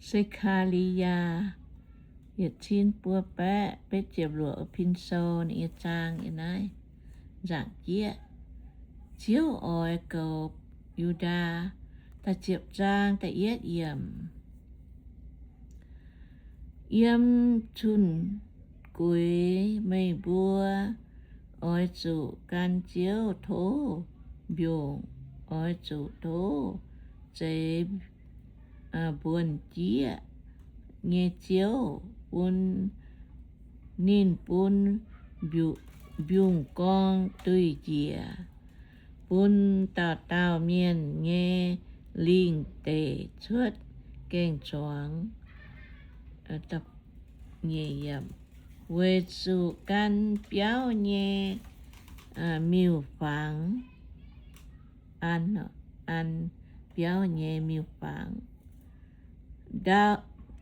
Se^kaa^li^yaa yietc cin buo baeqv betv ziepc luoqc. Pin sou ninh nyei zaang yiem naaiv nzaangc jieqv. Ziouv oix goux Yu^ndaa. Da'ziepc zaang da'yietv yiemc. Yiem cun-gueix meih mbuo oix zuqc gan Ziouv tov mbiungc, oix zuqc tov zeix buonc jieqv nyei ziouv bun ninh bun mbiungc gorng duih njiec, bun dauh dauh mienh nyei lingh deic cuotv gaeng-zuangx, weic zuqc gan biauv nyei miuc-fangx, an biauv nyei miuc-fangx,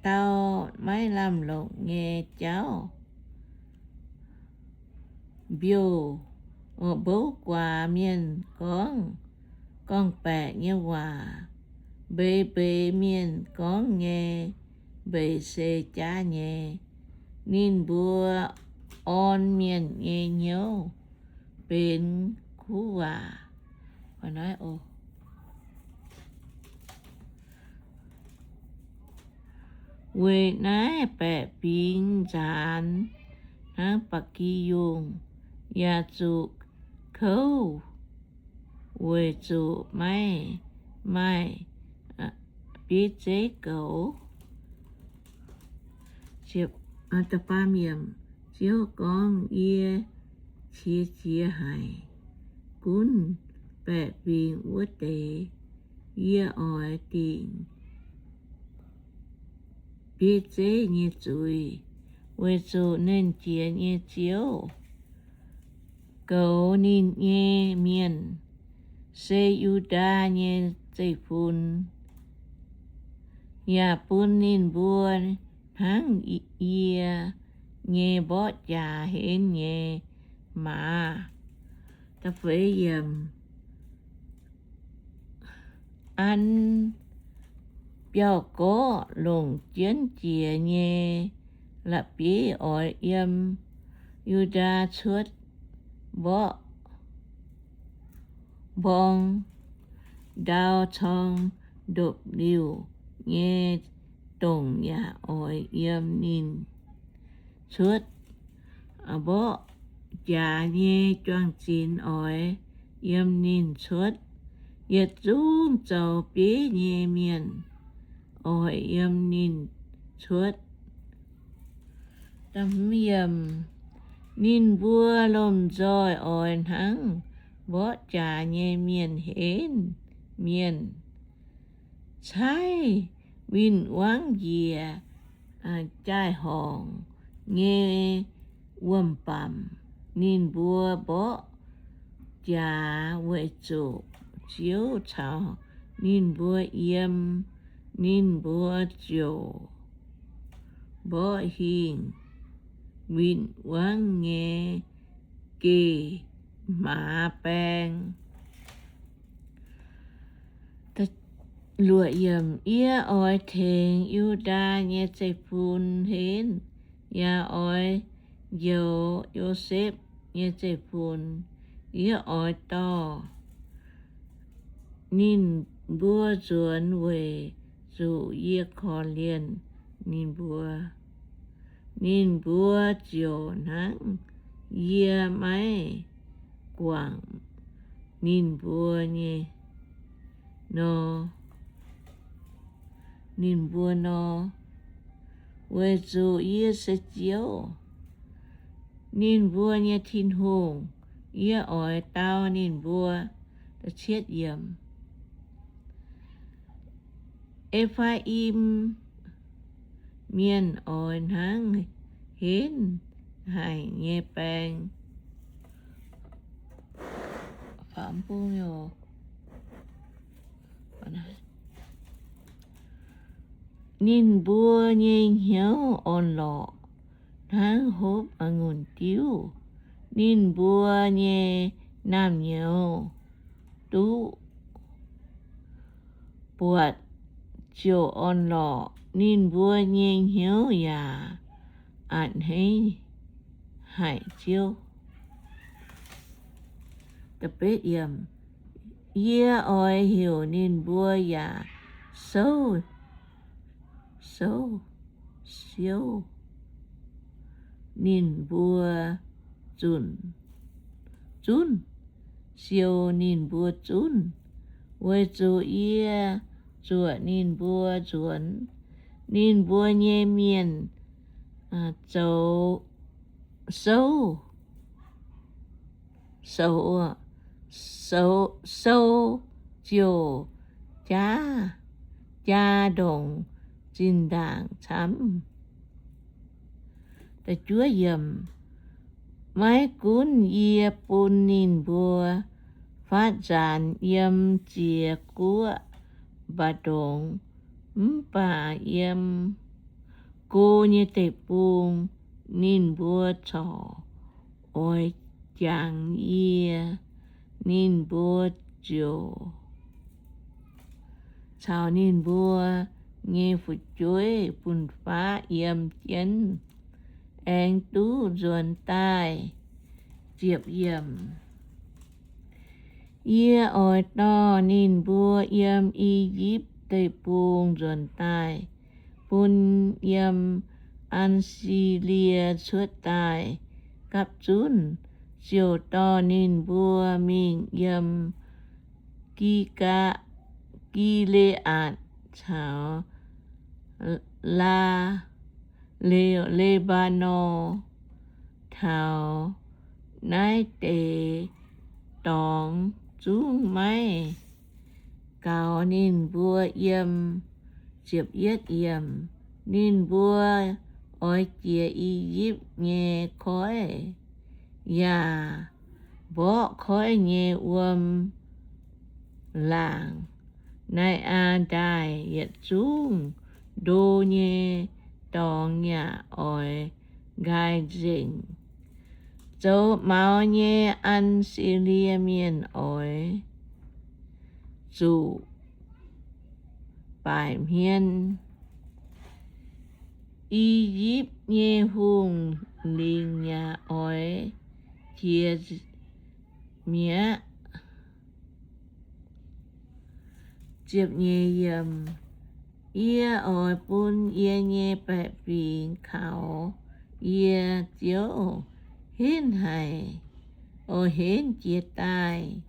dau maiv lamh longc nyei jauv, mbiouh, mbouv guaax mienh gorngv gorngv-baeqc nyei waac, mbeix mbeix mienh gorngv nyei mbeix se jaav nyei. Ninh mbuo orn mienh nyei hnyouv benx kuv waac. Weic naaiv baeqc fingx nzaanx hnangv ba'gi yungh, yaac zuqc kouv weic zuqc maiv maaih bieiv zeiv goux. Ziouv gorngv, Yie qiex jiez haic gunv baeqc fingx wuov deix. Yie oix dingc bieiv zeiv nyei zuiz, weic zuqc Nernh Jiex nyei Ziouv goux ninh nyei mienh, se Yu^ndaa nyei zeiv-fun, yaac bun ninh mbuo hnangv yie nyei mborqv jaax henv nyei maaz. An biauv-gorqv longc jienv jiex nyei la'bieiv oix yiem Yu^ndaa cuotv mborqv mborng. Ndau corng ndopv-liuh nyei dongc yaac oix yiem ninh cuotv. Mborqv jaax nyei juang-zinx oix yiem ninh cuotv. Yietc zungv zoux bieiv nyei mienh oix yiem ninh cuotv. Ninh mbuo lomh nzoih oix hnangv mborqv jaax nyei mienh henv mienh, caaiv win-wangv njiec jaai-horngc nyei wuom-bamc. Ninh mbuo mborqv jaax weic zuqc Ziouv caux ninh mbuo yiem. Ninh mbuo ziouc mborqv hingh win-wangv nyei geh hmaaz baeng. Yie oix tengx Yu^ndaa nyei zeiv-fun henv, yaac oix njoux Yosepv nyei zeiv-fun. Yie oix dorh ninh mbuo nzuonx weic zuqc yie korv-lienh ninh mbuo. Ninh mbuo ziouc hnangv yie maiv guangc ninh mbuo nyei nor, ninh mbuo nor, weic zuqc yie se Ziouv, ninh mbuo nyei Tin-Hungh. Yie oix dau ninh mbuo. E^faa^im Mienh oix hnangv henv haic nyei baeng. Ninh mbuo nyei hnyouv orn-lorqc hnangv hopv a'ngunc diuv. Ninh mbuo nyei naamh nyouz duqv buatc ziouc orn-lorqc, ninh mbuo nyei hnyouv yaac a'hneiv haic Ziouv. Yie oix heuc ninh mbuo yaac souv, souv, siou ninh mbuo zunc, zunv, siou ninh mbuo zunv, weic zuqc yie zuoqc ninh mbuo nzuonx. Ninh mbuo nyei mienh zoux souv, souv, souv, souv ziouc jaa, jaa ndongc zinh ndaangc camv. Maiv gunv yie bun ninh mbuo faatv nzaanx yiem ziex guoqv mbu'ndongx, mv baac yiem go nyei deic-bung ninh mbuo corc oix jangx yie. Ninh mbuo ziouc caux ninh mbuo nyei fu'jueiv fun-faqv yiem jienv, aengx duqv nzuonx daaih. Yie oix dorh ninh mbuo yiem I^yipv Deic-Bung nzuonx daaih, bun yiem An^si^lie cuotv daaih gapv zunv, ziouc dorh ninh mbuo mingh yiem Gi^gaa, Gi^le^aatc caux Laa, Le, Le^mbaa^norn, taux naaiv deix dorngx zungv maiv gaux ninh mbuo yiem. Ninh mbuo oix jiex I^yipv nyei koiv, yaac mborqv koiv nyei wuom-laangc. Nai^aa Ndaaih yietc zungv ndo nyei dorngx yaac oix nqaai nzengc. Zoux maux nyei An^se^lie Mienh oix zuqc baaic hmien. I^yipv nyei hungh lingc yaac oix jiex mi'aqv. Yie oix bun yie nyei baeqc fingx kaux yie, Ziouv, henv haic, o, henv jiez daaih.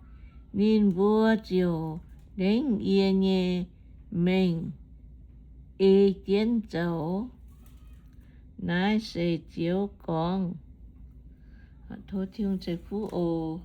Ninh mbuo ziouc ndengv yie nyei mengh ei jienv zoux. Naaiv se Ziouv gorngv. Tov Tin-Hungh ceix fuqv oc.